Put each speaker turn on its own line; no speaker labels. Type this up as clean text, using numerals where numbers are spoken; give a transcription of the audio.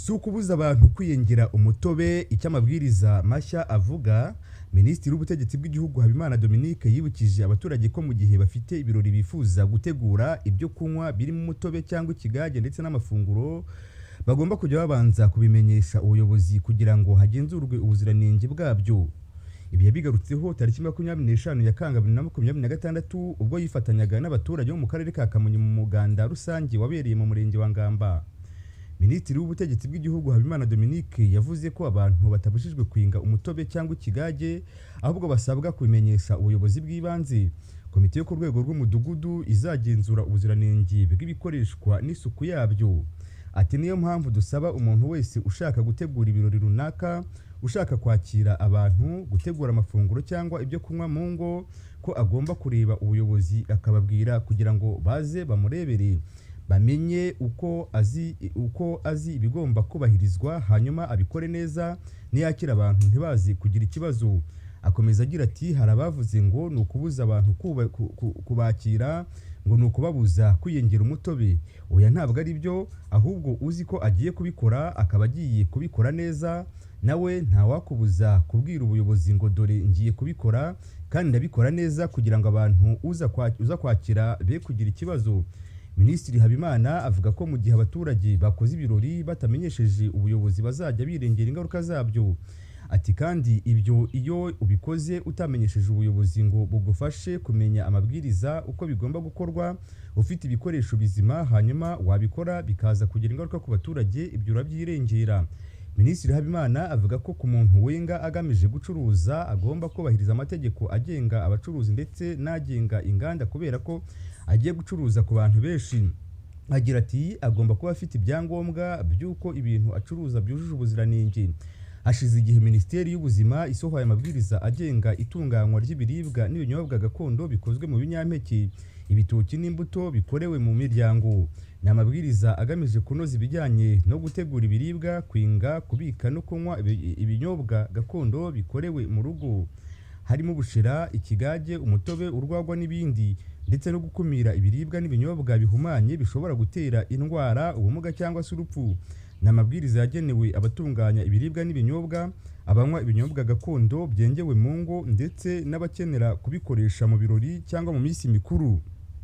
Si ukubuza abantu kwiyengera umutobe, icyo amabwiriza mashya avuga. Minisitiri w'Ubutegetsi bw'Igihugu Habimana Dominique yibukije abaturage ko mu gihe bafite ibirori bifuza gutegura ibyo kunywa birimo umutobe cyangwa ikigage ndetse n'amafunguro, bagomba kujya babanza kubimenyesha ubuyobozi kugira ngo hagenzurwe ubuziranenge bwabyo. Ibi yabigarutseho tariki 25 Nyakanga 2026, ubwo yifatanyaga n'abaturage bo mu karere ka Kamonyi mu muganda rusange wabereye mu murenge wa Ngamba. Minisitiri w'Ubutegetsi bw'Igihugu Habimana Dominique yavuze ko abantu batabujijwe kwinga umutobe cyangwa ikigage, ahubwo basabwa kubimenyesha ubuyobozi bw'ibanze. Komite yo ku rwego rw'umudugudu izagenzura ubuziranenge bw'ibikoreshwa n'isuku yabyo. Ati: "Niyo mpamvu dusaba umuntu wese ushaka gutegura ibirori runaka, ushaka kwakira abantu, gutegura amafunguro cyangwa ibyo kunywa mu ngo, ko agomba kureba ubuyobozi akababwira kugira ngo baze bamurebere, bamenye uko azi ibigomba kubahirizwa, hanyuma abikore neza, niyakira abantu ntibaze kugira ikibazo." Akomeza agira ati: "Hari abavuze ngo ni ukubuza abantu kubakira, ngo ni ukubabuza kwiyengera umutobe. Oya, ntabwo ari byo. Ahubwo uzi ko agiye kubikora, akaba agiye kubikora neza, nawe ntawakubuza kubwira ubuyobozi ngo dore ngiye kubikora kandi ndabikora neza, kugira ngo abantu uza kwakira be kugira ikibazo." Minisitiri Habimana avuga ko mu gihe abaturage bakoze ibirori batamenyesheje ubuyobozi, bazajya birengera ingaruka zabyo. Ati: "Kandi ibyo iyo ubikoze utamenyesheje ubuyobozi ngo bugufashe kumenya amabwiriza uko bigomba gukorwa, ufite ibikoresho bizima, hanyuma wabikora bikaza kugira ingaruka ku baturage, ibyo urabyirengera." Minisitiri Habimana avuga ko ku muntu wenga agamije gucuruza, agomba kubahiriza amategeko agenga abacuruzi ndetse n'agenga inganda, kubera ko agiye gucuruza ku bantu benshi. Agira ati: "Agomba kuba afite ibyangombwa by'uko ibintu acuruza byujuje ubuziranenge." Hashize igihe Minisiteri y'Ubuzima isohoye amabwiriza agenga itunganywa ry'ibiribwa n'ibinyobwa gakondo bikozwe mu binyampeke, ibitoki n'imbuto bikorewe mu miryango. Ni amabwiriza agamije kunoza ibijyanye no gutegura ibiribwa, kwinga, kubika no kunywa ibinyobwa gakondo bikorewe mu rugo, harimo ubushera, ikigage, umutobe, urwagwa n'ibindi, ndetse no gukumira ibiribwa n'ibinyobwa bihumanye bishobora gutera indwara, ubumuga cyangwa se urupfu. Ni amabwiriza yagenewe abatunganya ibiribwa n'ibinyobwa, abanywa ibinyobwa gakondo byengewe mu ngo, ndetse n'abakenera kubikoresha mu birori cyangwa mu minsi mikuru.